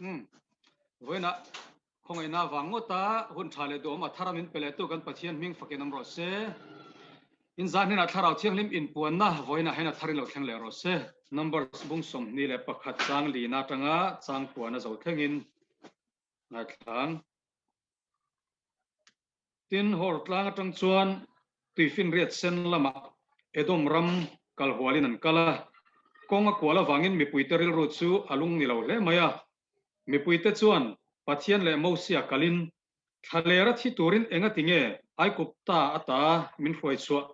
Umm. Vawiinah khawngaihna vang ngawta hun tha leh duhawm a thar a min pe lehtu kan Pathian hming fakin awm rawh se. In zan hnenah Thlarau Thianghlim inpuanna vawiinah hian a tharin lo thleng leh rawh se. Numbers bung 21 chang lina atanga chang puan a zo thlengin ngaithlang. Tin, Hor tlang atang chuan tuifinriat sen lamah Edom ram kal hualin an kal a, kawng a kual avangin mipuite rilru chu a lung ni lo hle mai a. Mipuite chuan Pathian leh Mosia kalin, Thlalera thi turin engati nge Aigupta ata min hruai chhuah?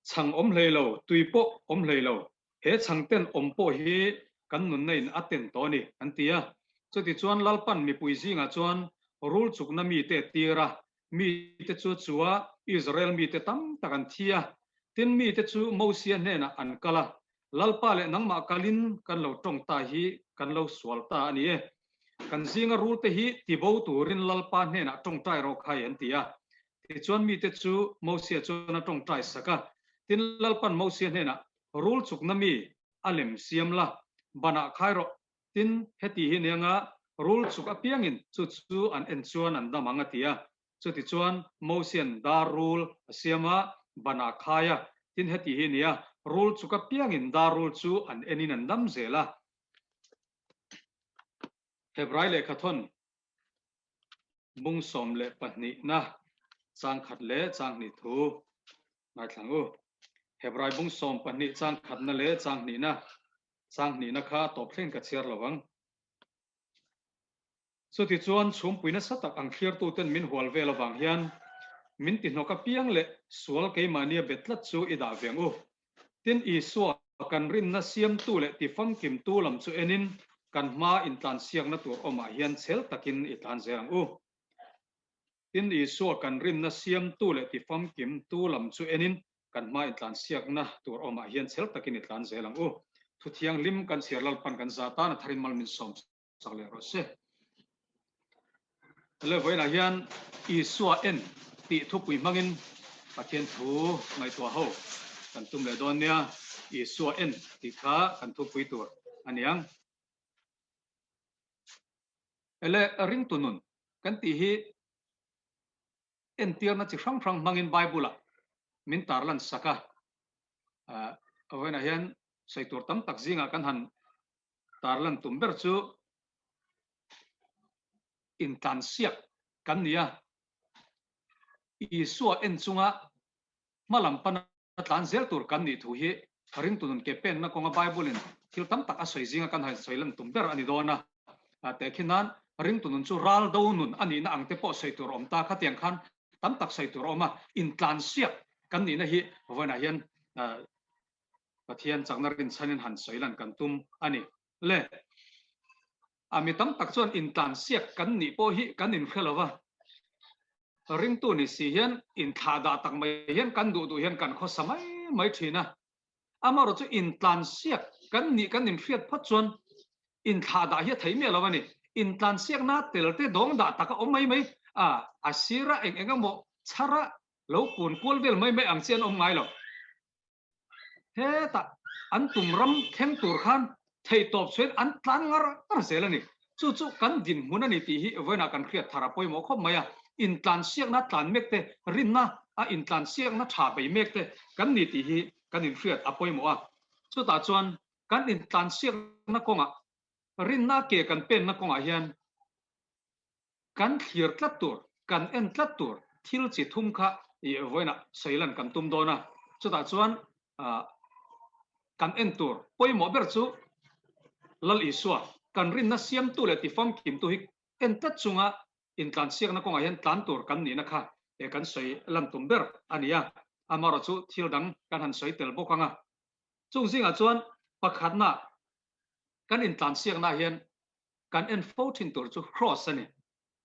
Chhang awm hlei lo, tui pawh awm hlei lo, he chhang ten awm pawh hi kan nunna in a ten tawh a ni, an ti a. Chutichuan Lalpan mipui zingah chuan rul chukna mite a tir a, mite chu a chu a, Israel mite tam tak an thi a. Tin, mite chu Mosia hnenah an kal a, Lalpa leh nangmah kalin kan lo tawng ta hi kan lo sual ta a ni e. Kan zinga rulte hi tibo turin Lalpa hnenah tawngtai rawh khai, an ti a. Tichuan mite chu Mosia chuan a tawngtai sak a. Tin, Lalpan Mosia hnenah, Rul chukna mi a lem siam la, banah khai rawh. Tin, heti hi nia rul chuk apiangin chu chu an en chuan an dam ang a ti a. Chutichuan Mosia'n dar rul a siam a, banah khai a. Tin, heti hi nia rul chuk apiangin dar rul chu an enin an dam zel a. Hebrai lehkhathawn Bung 12 na chang khat leh chang hnih thu ngaithlang u. Hebrai bung 12 chang khatna leh chang hnihna, chang hnihna kha tawp thleng ka chhiar lo ang. Chutichuan chhumpui nasa tak ang thlirtuten min hual vel avang hian min tihnawk apiang leh sual keimahnia bet tlat chu i dah ve ang u. Tin, Isua kan rinna siamtu leh tifamkimtu lam chu enin kan hma intlansiakna tur awmah hian chhel takin i tlan zel ang u. Tin, Isua kan rinna siamtu leh tifamkimtu lam chu enin kan hma intlansiakna tur awmah hian chhel takin i tlan zel ang u. Thu thianghlim kan chhiar Lalpan kan za tan a tharin mal min sawm sak leh rawh se. Le vawiinah hian Isua en tih thupui hmangin Pathian thu ngaihtuah ho kan tum leh dawn nia. Isua en tih kha kan thupui tur a ni ang. Ele ringtu nun kan tih hi entirna chi hrang hrang hmangin Bible-ah min tarlan sak a. Vawiinah hian sawi tur tam tak zingah kan han tarlan tum ber chu intlansiak kan ni a, Isua en chunga hma lam pana tlan zel tur kan nih thu hi ringtu nun ke penna kawnga Bible-in thil tam tak a sawi zinga kan han sawi lan tum ber a ni dawn a. Tehkhin nan ringtu nun chu ral do nun a nihna ang te pawh sawi tur a awm ta khatiang khan tam tak sawi tur a awm a, intlansiak kan nihna hi vawiinah hian Pathian chakna rinchhanin han sawi lan kan tum a ni. Le, a mi tam tak chuan intlansiak kan nih pawh hi kan inhre lo va, ringtu ni si hian inthlahdah tak mai hian kan duh duh hian kan khawsa mai mai thin a. Amaherawh chu intlansiak kan nih kan inhriat phawt chuan inthlahdah hi a thei miah lo a ni. Intlansiakna tel te dawng dah tak a awm mai mai a, a sira eng eng emaw chhara lo kun kual vel mai mai ang chi an awm ngai lo. Hetah an tum ram thleng tur khan theihtawp chhuain an tlan ngar ngar zel a ni. Chu chu kan dinhmun a ni tih hi vawiinah kan hriat thar a pawimawh khawp mai a. Intlansiakna tlan mek te, rinna a intlansiakna tha bei mek te kan ni tih hi kan inhriat a pawimawh a. Chutah chuan kan intlansiakna kawngah, rinna ke kan penna kawngah hian Kan thlir tlat tur, kan en tlat tur thil chi thum kha i vawiinah sawi lan kan tum dawn a. Chutah chuan kan en tur pawimawh ber chu Lal Isua kan rinna siamtu leh tifamkimtu hi en tlat chunga intlansiakna kawngah hian tlan tur kan nihna kha kan sawi lan tum ber a ni a. Amaherawhchu chu thil dang kan han sawi tel bawk ang a. Chung zingah chuan pakhatna kan intlansiakna hian Kan en fo thin tur chu Kross a ni.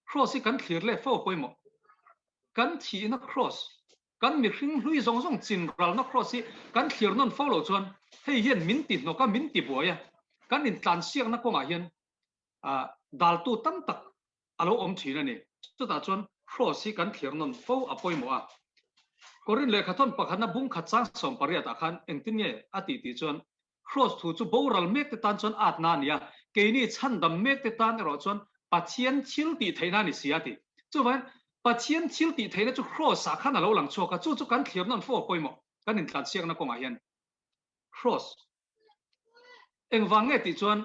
Kross hi kan thlir leh fo pawimawh. Kan thihna Kross, kan mihring hlui zawng zawng chinralna Kross hi kan thlir nawn fo loh chuan hei hian min ti hnawk a, min ti buai a. Kan intlansiakna kawngah hian daltu tam tak a lo awm thin a ni. Chutah chuan Kross hi kan thlir nawn fo a pawimawh a. Korin lehkhathawn pakhatna bung khat chang 18 ah khan engtin nge a tih tih chuan Kraws thu chu boral mek te tan chuan atna a ni a. Keini chhandam mekte tan erawh chuan Pathian thil tih theihna a ni si a ti. Chuvangin Pathian thil tih theihna chu Kraws-ah khan a lo lang chhuak a, chu chu kan thlir nawn fo a pawimawh kan intlansiakna kawngah hian. Kraws engvang nge tih chuan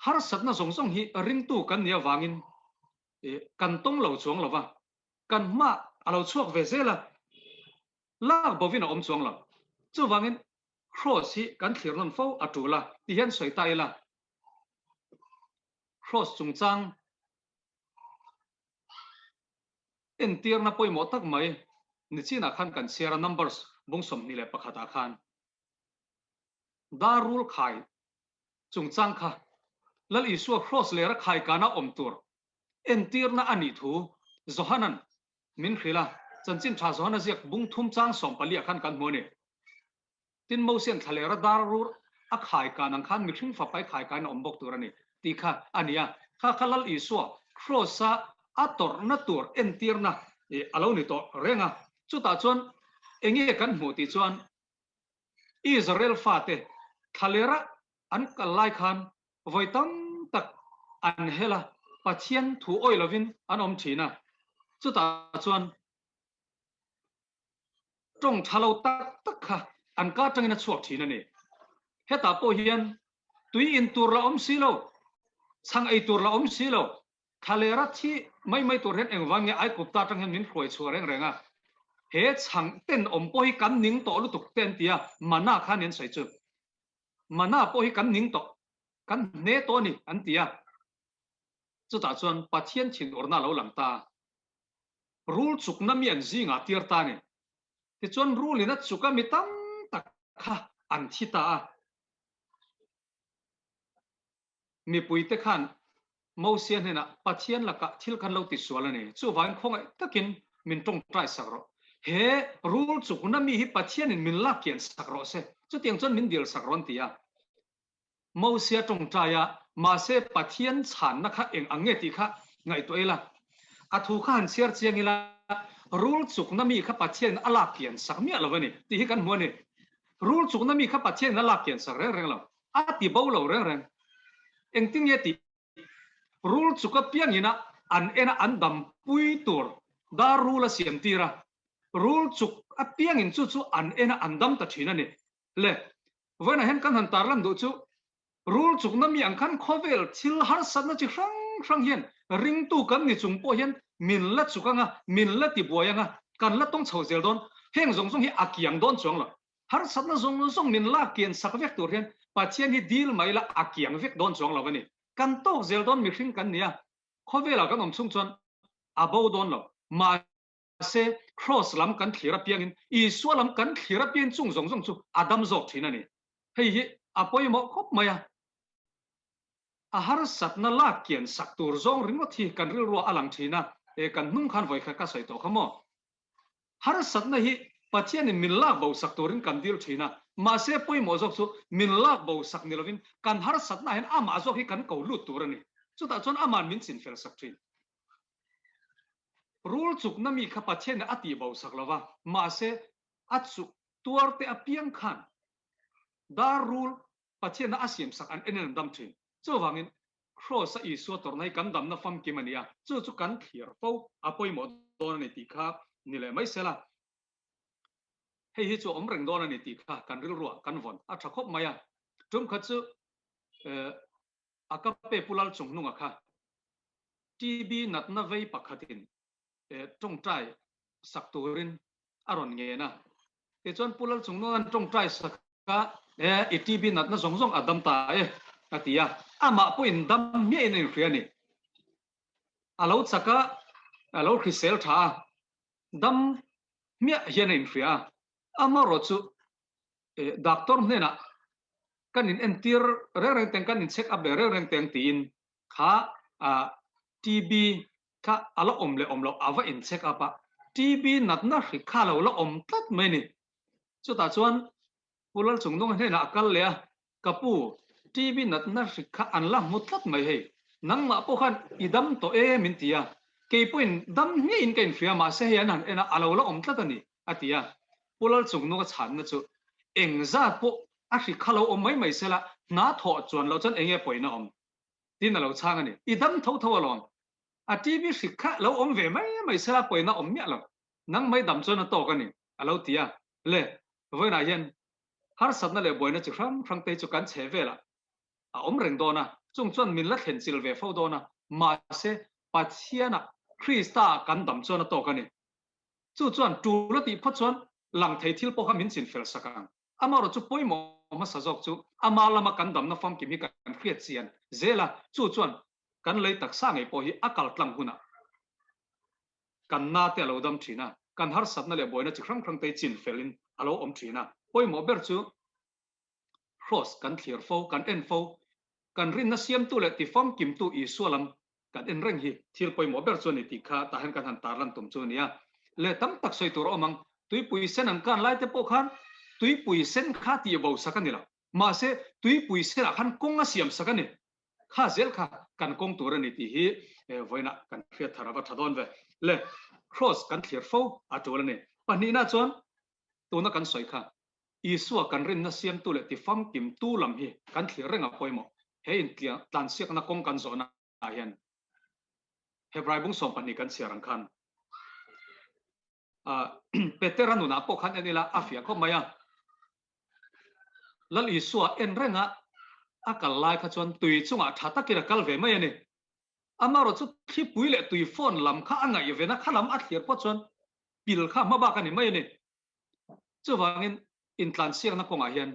harsatna zawng zawng hi ringtu kan nih avangin kan tawng lo chuang lo va, kan hma a lo chhuak ve zel a, lak bovin a awm chuang lo. Chuvangin Kraws hi kan thlir nawn fo a tul a ti hian sawi ta ila, Kraws chungchang entirna pawimawh tak mai nichinah khan kan chhiar a, Numbers bung 21 ah khan dar rul khai chungchang kha Lal Isua Kraws lera khai kana awm tur entirna a nih thu Johanan min hrilh a, chanchin tha Johana ziak bung thum chang 14 ah khan kan hmu a ni. Tin, Mosian thlalera dar rur a khai kan ang khan mihring fapa i khai kain a awm bawk tur a ni tih kha a ni a. Kha kha Lal Isua Kraws-a a tawrhna tur entirna a lo ni tawh reng a. Chutah chuan enge kan hmuh tih chuan Israel fate thlalera an kal lai khan vawi tam tak an hel a, Pathian thu awih lovin an awm thin a. Chutah chuan tawng tha lo tak tak kha an ka atangin a chhuak thin a ni. Hetah pawh hian tui in tur la awm si lo, chhang ei tur la awm si lo, thlalera thi mai mai tur hian engvang nge Aikupta atang hian min hruai chhuah reng reng a, he chhang ten awm pawh hi kan ning tawh lutuk te an ti a, mana kha ni an sawi chu. Mana pawh hi kan ning tawh, kan hne tawh a ni an ti a. Chutah chuan Pathian thinurna a lo lang ta. Rul chukna mi an zingah tir ta a ni. Tichuan rulin a chuk a mi tam tak kha an thi ta a. Mipuite khan Mosia hnenah Pathian lakah thil khan lo ti sual a ni. Chuvangin khawngaih takin min tawngtai sak rawh. He rul chukna mi hi Pathianin min lak kian sak rawh se. Chutiang chuan min dil sak rawh an ti a. Mosia tawngtai a, mahse Pathian chhanna kha eng ang nge tih kha ngaihtuah ila. A thu kha han chhiar chiang ila, rul chukna mi kha Pathianin a lak kian sak miah lo a ni tih hi kan hmu a ni. Rul chukna mi kha Pathianin a lak kian sak reng reng lo, a ti bo lo reng reng. Engtin nge tih? Rul chuk apiangin a an en a an dampui tur dar rul a siam tir a, rul chuk apiangin chu chu an en a an dam ta thin a ni. Le, Vawiinah hian kan han tarlan duh chu rul chukna mi ang khan khawvel thil harsatna chi hrang hrang hian ringtu kan ni chung pawh hian min la chuk anga, min la ti buai anga, kan la tawng chho zel dawn. Heng zawng zawng hi a kiang dawn chuang lo. Harsatna zawng zawng min la kian sak vek tur hian Pathian hi dil mai la a kiang vek dawn chuang lo a ni. Kan tawk zel dawn mihring kan ni a, khawvelah kan awm chhung chuan a bo dawn lo. Mahse, Kraws lam kan thlir apiangin, Isua lam kan thlir apiang chung zawng zawng chu a dam zawk thin a ni. Hei hi a pawimawh khawp mai a. A harsatna lak kian sak tur zawng ringawt hi kan rilruah a lang thin a, e kan hnung khan vawikhat ka sawi tawh kha maw? Harsatna hi Pathianin min lak bo sak turin kan dil thin a, mahse pawimawh zawk chu min lak bo sak ni lovin kan harsatna hian amah zawk hi kan ko lut tur a ni. Chutah chuan ama'n min chinfel sak thin. Rul chukna mi kha Pathian a tih bo sak lo va, mahse a chuk tuar te apiang khan dar rul Pathianna a siam sak an en in an dam thin. Chuvangin Kraws a Isua tawrhna hi kan damna famkim a ni a, chu chu kan thlir fo a pawimawh dawn a ni tih kha ni leh mai sela. Hei hi chu a awm reng dawn a ni tih kha kan rilruah kan vawn a tha khawp mai a. Tum khat chu a ka pe Pu Lalchungnunga kha TB natna vei pakhatin tawngtai sak turin a rawn ngen a. Tichuan Pu Lalchungnunga'n tawngtai sak a, E, i TB natna zawng zawng a dam ta e, a ti a. Amah pawhin dam hmiahin a inhria a ni. A lo chak a, a lo hrisel tha a, dam hmiah hian a inhria a. Amaherawh chu doctor hnenah kan in entir reng reng teng, kan in check up leh reng reng teng tiin kha TB kha a la awm leh awm loh a va in check up a, TB natna hri kha lo la awm tlat mai a ni. Chutah chuan Pu Lalchungnunga hnenah a kal leh a, Ka pu, TB natna hri kha an la hmu tlat mai hei, nangmah pawh khan i dam tawh e min ti a, kei pawhin dam ngeiin ka inhria mahse hei an han en a, a lo la awm tlat a ni, a ti a. Pu Lalchungnunga chhanna chu engzat pawh a hri kha lo awm mai mai sela, hna thawh chuan loh chuan enge pawhin a awm. Tiin a lo chhang a ni. I dam tho tho alawm. A TB hrik kha lo awm ve mai mai sela pawina awm miah lo. Nang mai dam chuan a tawk a ni, a lo ti a. Le, vawiinah hian harsatna leh buaina chi hrang hrang te hi chu kan chhe velah a awm reng dawn a, chung chuan min la thlen chil ve fo dawn a, mahse Pathianah Krista-ah kan dam chuan a tawk a ni. Chu chuan tul a tih phawt chuan lang thei thil pawh kha min chin fel sak ang. Amaherawh chu pawimawh hmasa zawk chu ama lama kan damna famkim hi kan hriat chian zel a, chu chuan kan lei taksa ngei pawh hi a kal tlang hunah kan na te a lo dam thin a, kan harsatna leh buaina chi hrang hrang te hi chin felin a lo awm thin a. Pawimawh ber chu Kraws kan thlir fo, kan en fo, kan rinna siamtu leh tifamkimtu Isua lam kan en reng hi thil pawimawh ber chu a ni tih kha tah hian kan han tarlan tum chu a ni a. Leh tam tak sawi tur a awm ang, tuipui sen an kan lai te pawh khan tuipui sen kha tih bo sak a ni lo. Mahse, tuipui senah khan kawng a siam sak a ni. Kha zel kha kan kawng tur a ni tih hi vawiinah kan hriat thar a va tha dawn ve. Le Kraws kan thlir fo a tul a ni. Pahnihna chuan tuna kan sawi kha Isua kan rinna siamtu leh tifamkimtu lam hi kan thlir reng a pawimawh. He intlansiakna kawng kan zawhna ah hian Hebrai bung 12 kan chhiar ang khan Petera nunah pawh khan en ila a fiah khawp mai a. Lal Isua en renga a kal lai kha chuan tui chungah tha takin a kal ve mai a ni. Amaherawh chu thlipui leh tui fawn lam kha a ngaihven a, kha lam a thlir pawh chuan pil kha hma bak a ni mai a ni. Chuvangin intlansiakna kawngah hian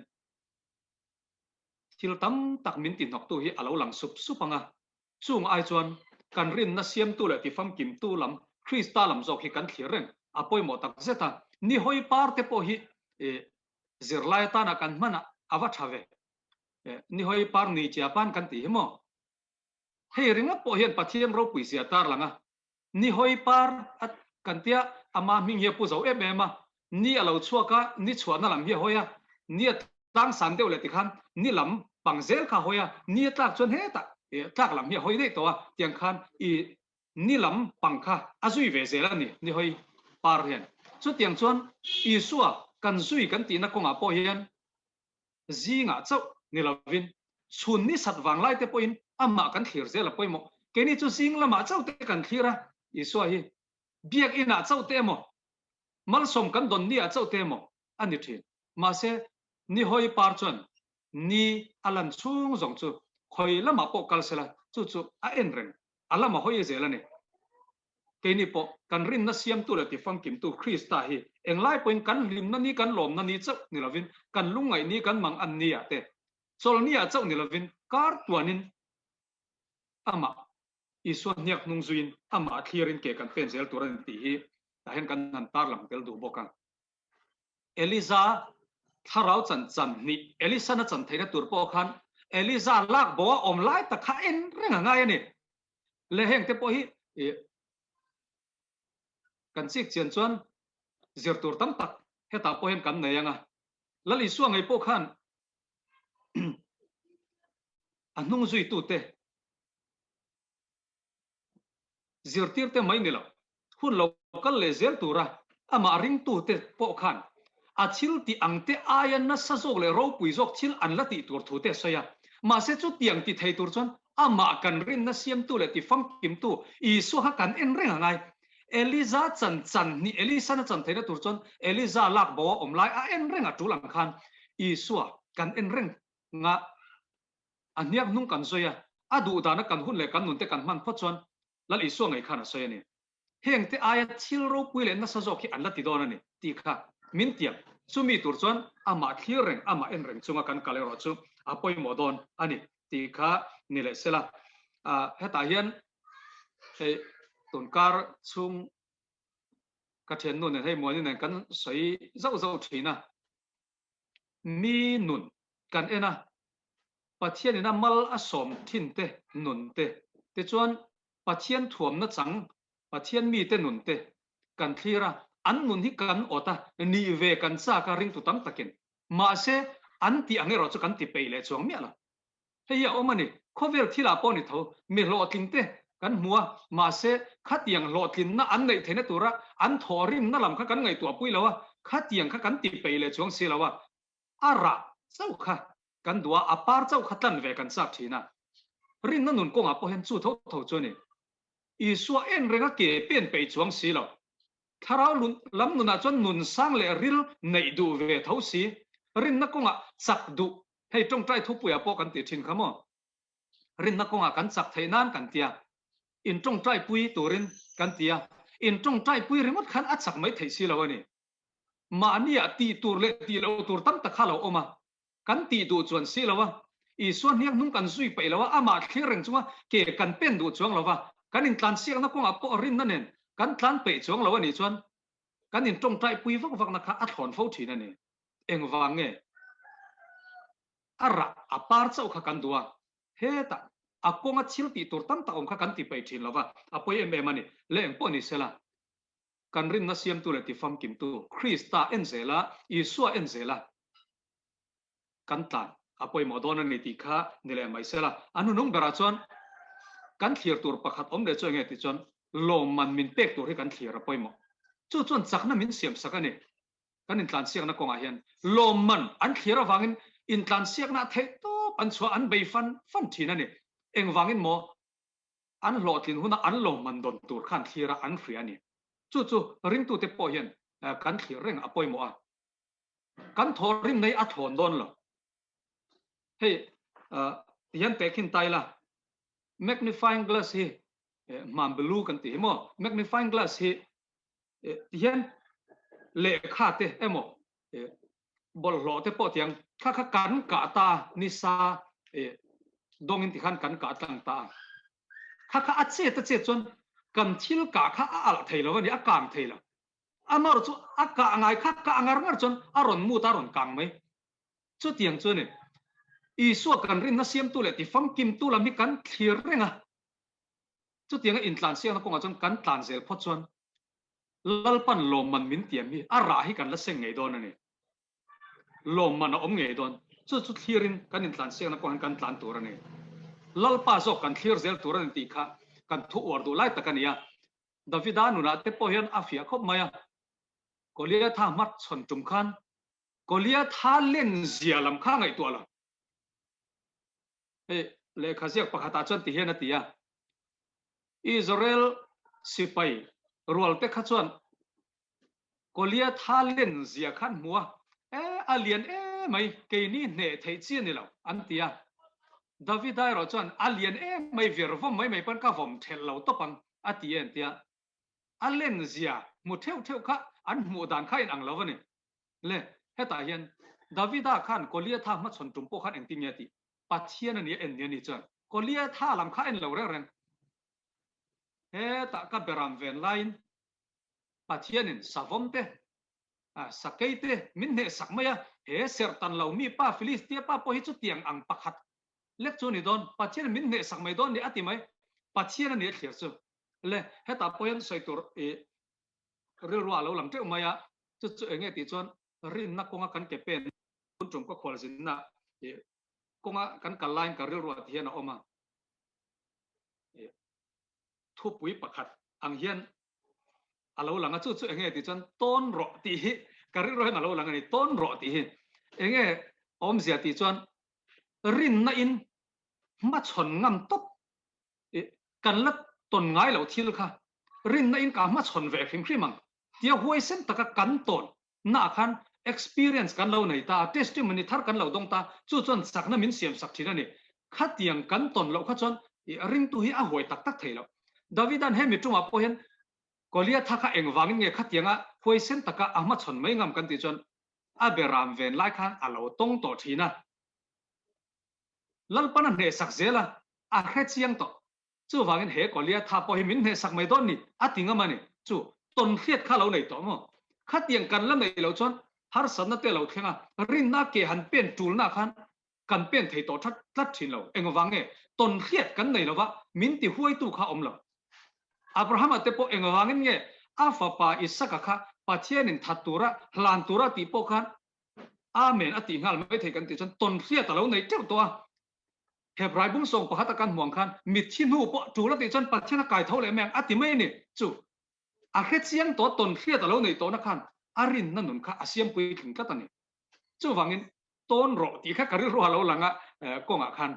thil tam tak min tihnawktu hi a lo lang sup sup ang a, chung ai chuan kan rinna siamtu leh tifamkimtu lam Krista lam zawk hi kan thlir reng a pawimawh tak zet a. Ni hawi par te pawh hi zirlai atana kan hman a va tha ve. Ni hawi par ni chia pan kan tih hi maw? Hei ringawt pawh hian Pathian ropui zia tarlang a, Ni hawi par a kan tia ama hming hi a pu zo em em a, ni a lo chhuak a, ni chhuahna lam hi a hawi a, ni a tlang san deuh leh tikhan ni lam pang zel kha a hawi a, ni a tlak chuan hetah tlak lam hi a hawi daih tawh a, tiang khan i ni lam pang kha a zui ve zel a ni, ni hawi par hian. Chutiang chuan Isua kan zui kan tihna kawngah pawh hian Zingah chauh ni lovin chhun ni sat vang lai te pawhin amah kan thlir zel a pawimawh. Keini chu zing lamah chauh te kan thlir a, Isua hi biakinah chauh te emaw, malsawm kan dawn niah chauh te emaw a ni thin. Mahse, ni hawi par chuan ni a lan chhung zawng chu khawi lamah pawh kal sela chu chu a en reng, a lama hawi zel a ni. Keini pawh kan rinna siamtu leh tifamkimtu Krista hi englai pawhin kan hlimna ni, kan lawmna ni chauh ni lovin, kan lungngaih ni, kan mangan ni ah te, chawlni ah chauh ni lovin kar tuanin amah Isua hniak hnung zuiin amah thlirin ke kan pen zel tur a ni tih hi tah hian kan han tarlang tel duh bawk a. Eliza thlarau chan chan hnih Elisan a chan theihna tur pawh khan Eliza lak bo a awm lai tak kha en reng a ngai a ni. Le heng te pawh hi kan chik chian chuan zir tur tam tak hetah pawh hian kan nei ang a. Lal Isua ngei pawh khan a hnung zuitute Zirtirte mai ni lo, hun lo kal leh zel tura amah ringtute pawh khan a thil tih ang te aia nasa zawk leh ropui zawk thil an la tih tur thu te a sawi a. Mahse chutiang ti thei tur chuan amah kan rinna siamtu leh tifamkimtu Isua kha kan en reng a ngai. Eliza chan chan hnih Elisan a chan theihna tur chuan Eliza lak bo a awm lai a en reng a tul ang khan Isua kan en reng nga. A hniak hnung kan sawi a, a duh dana kan hun leh kan nunte kan hman phawt chuan Lal Isua ngei khan a sawi a ni. Hengte aia thil ropui leh nasa zawk hi an la ti dawn a ni tih kha min tiam. Chumi tur chuan amah thlir reng, amah en reng chunga kan kal erawh chu a pawimawh dawn a ni tih kha ni leh sela. Hetah hian hei tunkar chhung ka thiannu nen hei Muani nen kan sawi zauh zauh thin a. Mi nun kan en a, Pathianin a mal a sawm thin te nun te, tichuan Pathian thuamna chang Pathian mite nun te kan thlir a, an nun hi kan awt a, nih ve kan chak a ringtu tam takin. Mahse, an tih ang erawh chu kan ti peih leh chuang miah lo. Hei hi a awm a ni, khawvel thilah pawh ni tho, mi hlawhtling te kan hmu a, mahse khatiang hlawhtlinna an neih theihna tura an thawhrimna lam kha kan ngaihtuahpui lo a, khatiang kha kan ti peih leh chuang si lo a, a rah chauh kha kan duh a, a par chauh kha tlan ve kan chak thin a. Rinna nun kawngah pawh hian chu tho tho chu a ni. Isua en renga ke pen peih chuang si lo. Thlarau lam nunah chuan nun sang leh ril neih duh ve tho si. Rinna kawngah chak duh, hei tawngtai thupuiah pawh kan tih thin kha maw? Rinna kawngah kan chak theih nan kan tia. In tawngtai pui turin kan ti a. In tawngtai pui ringawt khan a chak mai theih si lo a ni. Mahniah tih tur leh tih loh tur tam tak kha a lo awm a. Kan tih duh chuan si lo a, Isua hniak hnung kan zui paih lo a, amah thlir reng chunga ke kan pen duh chuang lo va, kan intlansiakna kawngah pawh rinna nen kan tlan peih chuang lo a nih chuan kan intawngtai pui vak vakna kha a thlawn fo thin a ni. Engvang nge? A rah a par chauh kha kan duh a, hetah a kawnga thil tih tur tam tak awm kha kan ti peih thin lo va, a pawi em em a ni. Le engpawh ni sela, kan rinna siamtu leh tifamkimtu Krista en zel a, Isua en zel a, kan tlan a pawimawh dawn a ni tih kha ni leh mai sela. A hnunung berah chuan kan thlir tur pakhat awm leh chu enge tih chuan lawmman min pek tur hi kan thlir a pawimawh. Chu chuan chakna min siam sak a ni. Kan intlansiakna kawngah hian lawmman an thlir avangin intlansiakna a theih tawp an chhuah an bei fan fan thin a ni. Engvangin maw an hlawhtlin huna an lawmman dawn tur khan thlir a an hria a ni. Chu chu ringtute pawh hian kan thlir reng a pawimawh a. Kan thawhrim nei a thlawn dawn lo. Hei tihian tehkhin ta ila, magnifying glass hi hman belu kan tih hi maw? Magnifying glass hi tihian lehkha te emaw bawlhhlawh te pawh tiang kha kha kan kah ta nisa dawngin tikhan kan kah tlang ta a. Kha kha a chet a chet chuan kan thil kah kha a alh thei lo a ni, a kang thei lo. Amaherawh chu a kah ngai kha kah ngar ngar chuan a rawn mut a, a rawn kang mai. Chutiang chu a ni. Isua kan rinna siamtu leh tifamkimtu lam hi kan thlir reng a. Chutianga intlansiakna kawngah chuan kan tlan zel phawt chuan Lalpan lawmman min tiam hi a rah hi kan la seng ngei dawn a ni. Lawmman a awm ngei dawn. Chu chu thlirin kan intlansiakna kawngah hian kan tlan tur a ni. Lalpa zawk kan thlir zel tur a ni tih kha kan thu uar duh lai tak a ni a. Davida nunah te pawh hian a fiah khawp mai a, Goliatha hmachhawn tum khan Goliatha len zia lam kha ngaihtuah lo. Hei lehkha ziak pakhatah chuan ti hian a ti a, Israel sipai rual te kha chuan Goliatha len zia kha an hmu a, E, a lian emai, keini hneh theih chi a ni lo, an ti a. Davida erawh chuan, A lian emai, vir vawm mai mai pawn ka vawm thelh lo tawp ang, a ti en tia. A len zia hmu theuh theuh kha an hmuh dan kha inang lo a ni. Le, hetah hian Davida khan Goliatha hmachhawn tum pawh khan engtin nge a tih? Pathian a nia en ni a ni chuan Goliatha lam kha en lo reng reng. Hetah ka beram ven laiin Pathianin savawm te, sakei te min hnehsak mai a, he serhtan lo mi pa Filistia pa pawh hi chutiang ang pakhat lek chu a ni dawn, Pathianin min hnehsak mai dawn ni a ti mai, Pathian a ni a thlir chu. Le, hetah pawh hian sawi tur i rilru a lo lang teuh mai a, chu chu eng nge tih chuan rinna kawnga kan ke pen tun tum ka khualzinna i kawnga kan kal laiin ka rilru ah ti hian a awm a. Thupui pakhat ang hian a lo lang a, chu chu eng nge tih chuan tawn rawh tih hi ka rilru hian a lo lang a ni, tawn rawh tih hi eng nge awmzia tih chuan rinna in hmachhawn ngam tawp i kan la tawn ngai loh thil kha rinna in ka hmachhawn ve hrim hrim ang tia huaisen taka kan tawn naah khan experience kan lo nei ta a, testimony thar kan lo dawng ta, chu chuan chakna min siam sak thin a ni. Khatiang kan tawn loh kha chuan i ringtu hi a huai tak tak thei lo. Davida'n hemi tumah pawh hian Goliatha kha engvangin nge khatianga huaisen taka a hmachhawn mai ngam kan tih chuan a beram ven lai khan a lo tawng tawh thin a. Lalpan a hnehsak zel a, a hre chiang tawh. Chuvangin he Goliatha pawh hi min hnehsak mai dawn ni a ti ngam a ni. Chu tawnhriat kha lo nei tawh maw? Khatiang kan la neih loh chuan harsatna te a lo thleng a, rinna ke han pen tulna khan kan pen thei tawh that tlat thin lo. Engvang nge? Tawnhriat kan nei lova min ti huaitu kha awm lo. Abrahama te pawh engvangin nge a fapa Isaka kha Pathianin that tura hlan tura tih pawh khan Amen a tih nghal mai thei kan tih chuan tawnhriat a lo nei teuh tawh a. Hebrai bung sawng pakhat a kan hmuh ang khan mitthi hnu pawh tul a tih chuan Pathian a kai tho leh mai ang a ti mai a ni. Chu a hre chiang tawh tawn hriat a lo neih tawhna khan a rinna nun kha a siam puitling tlat a ni. Chuvangin tawn rawh tih kha ka rilru a lo lang a kawngah khan.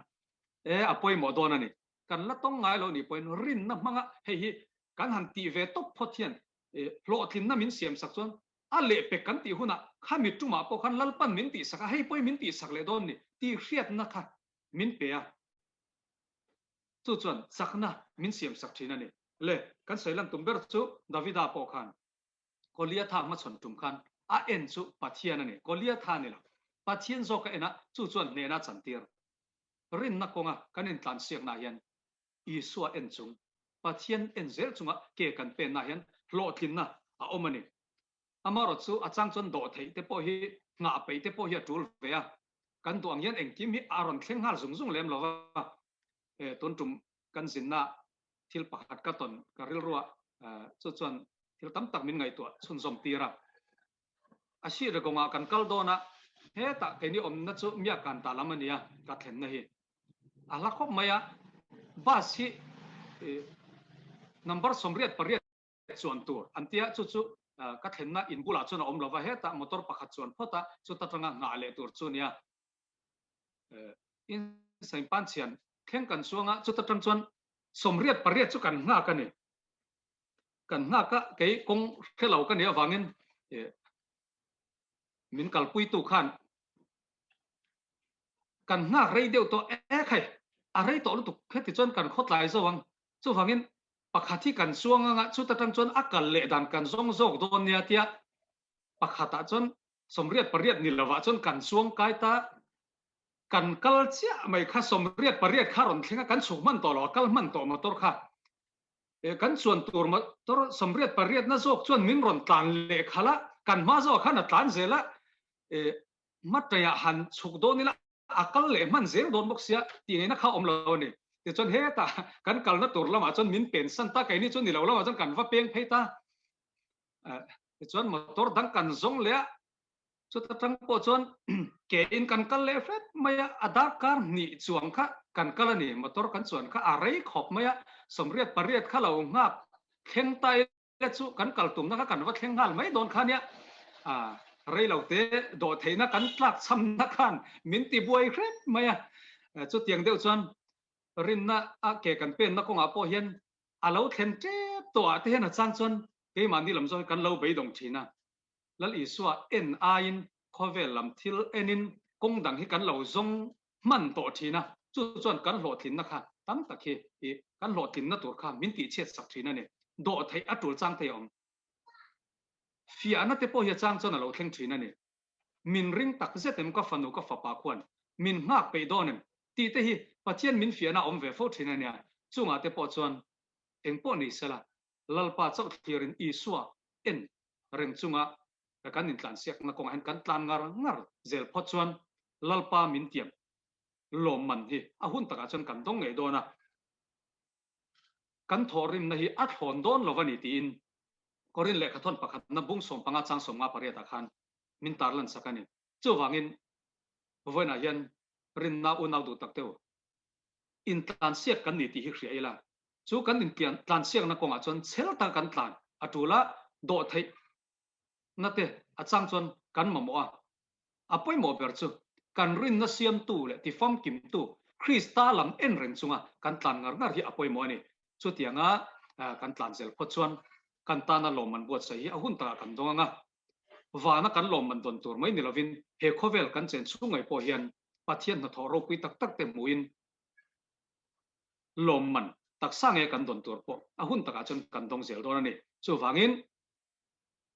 E a pawimawh dawn a ni. Kan la tawng ngai lo nih pawhin rinna hmanga hei hi kan han tih ve tawp phawt hian hlawhtlinna min siam sak chuan a lehpek kan tih hunah khami tumah pawh khan Lalpan min tihsak a, hei pawhin min tihsak leh dawn ni tih hriatna kha min pe a. Chu chuan chakna min siam sak thin a ni. Le, kan sawi lan tum ber chu Davida pawh khan Goliatha hmachhawn tum khan a en chu Pathian a ni. Goliatha ni lo, Pathian zawk a en a, chu chuan hnehna a chantir. Rinna kawnga kan intlansiaknaah hian Isua en chung, Pathian en zel chunga ke kan pennaah hian hlawhtlinna a awm a ni. Amaherawh chu a chang chuan dawh theih te pawh hi nghah peih te pawh hi a tul ve a, kan duh ang hian engkim hi a rawn thleng nghal zung zung lem lo va. Tun tum kan zinna thil pakhat ka tawn ka rilruah chu chuan thil tam tak min ngaihtuah chhunzawm tir a. A hri rekawngah kan kal dawn a, hetah keini awmna chu Miakan ta lam a nia ka thlenna hi. A hla khawp mai a, bus hi number 88 chuan tur an tia, chu chu ka thlenna in bulah chuan a awm lo va, hetah motor pakhat chuan phawt a, chuta tanga nghah leh tur chu nia. Insainpan chhian thleng kan chuang a, chuta tang chuan 88 chu kan nghak a ni. Kan nghak a, kei kawng hre lo ka nih avangin min kalpuitu khan kan nghak rei deuh tawh e khai, a rei tawh lutuk heti chuan kan khawtlai zo ang. Chuvangin pakhat hi kan chuang anga chuta tang chuan a kal leh dan kan zawng zawk dawn nia tia pakhatah chuan 88 ni lovah chuan kan chuang kai ta, kan kal chiah mai kha 88 kha rawn thleng a, kan chhuk hman tawh lo, a kal hman tawh motor kha. Kan chuan tur motor 88 na zawk chuan min rawn tlan leh khalh a, kan hma zawkah khan a tlan zel a, hmataiah han chhuk dawn ila a kal leh hman zel dawn bawk sia tih ngaihna kha awm lo a ni. Tichuan hetah kan kalna tur lamah chuan min pensan ta, keini chu ni lo lamah chuan kan va peng phei ta. Tichuan motor dang kan zawng leh a, chuta tang pawh chuan ke in kan kal leh hret mai a, a darkar hnih chuang kha kan kal a ni, motor kan chuan kha a rei khawp mai a, 88 kha lo nghak thleng ta ila chu kan kal tumna kha kan va thleng nghal mai dawn kha nia, rei lo te dawh theihna kan tlak chhamna khan min ti buai hret mai a, chutiang deuh chuan rinna a ke kan penna kawngah pawh hian a lo thlen tep tawh ah te hian a chang chuan keimahni lam zawk hi kan lo beidawng thin a, Lal Isua en aiin khawvel lam thil enin kawng dang hi kan lo zawng hman tawh thin a, chu chuan kan hlawhtlinna kha tam tak hi i kan hlawhtlinna tur kha min tihchhiat sak thin a ni. Dawh theih a tul chang thei a awm. Fiahna te pawh hi a chang chuan a lo thleng thin a ni. Min ring tak zet em ka fanu ka fapa khuan min nghak peih dawn em tih te hi Pathian min fiahna a awm ve fo thin a nia. Chungah te pawh chuan eng pawh ni sela Lalpa chauh thlirin Isua en reng chunga kan intlansiakna kawngah hian kan tlan ngar ngar zel phawt chuan Lalpa min tiam lawmman hi a hun takah chuan kan dawng ngei dawn a. Kan thawhrimna hi a thlawn dawn lo a ni tiin Korin lehkhathawn pakhatna bung 15 chang 58 ah khan min tarlan sak a ni. Chuvangin vawiinah hian rinna unau duh tak deuh intlansiak kan ni tih hi hria ila, chu kan intlansiakna kawngah chuan chhel taka kan tlan a tul a, dawhtheihna te a chang chuan kan mamawh a. A pawimawh ber chu kan rinna siamtu leh tifamkimtu Krista lam en reng chunga kan tlan ngar ngar hi a pawimawh a ni. Chutianga kan tlan zel phawt chuan kan tana lawmman buatsaih hi a hun takah kan dawng ang a. Vana kan lawmman dawn tur mai ni lovin he khawvel kan chen chhung ngei pawh hian Pathian hnathawh ropui tak tak te hmuhin lawmman taksa nge kan dawn tur pawh a hun takah chuan kan dawng zel dawn a ni. Chuvangin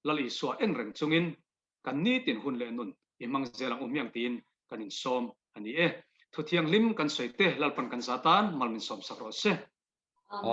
Lal Isua en reng chungin kan nitin hun leh nun i hmang zel ang u hmiang tiin kan insawm a ni e. Thu thianghlim kan sawi te Lalpan kan za tan mal min sawmsak rawh se. Amen.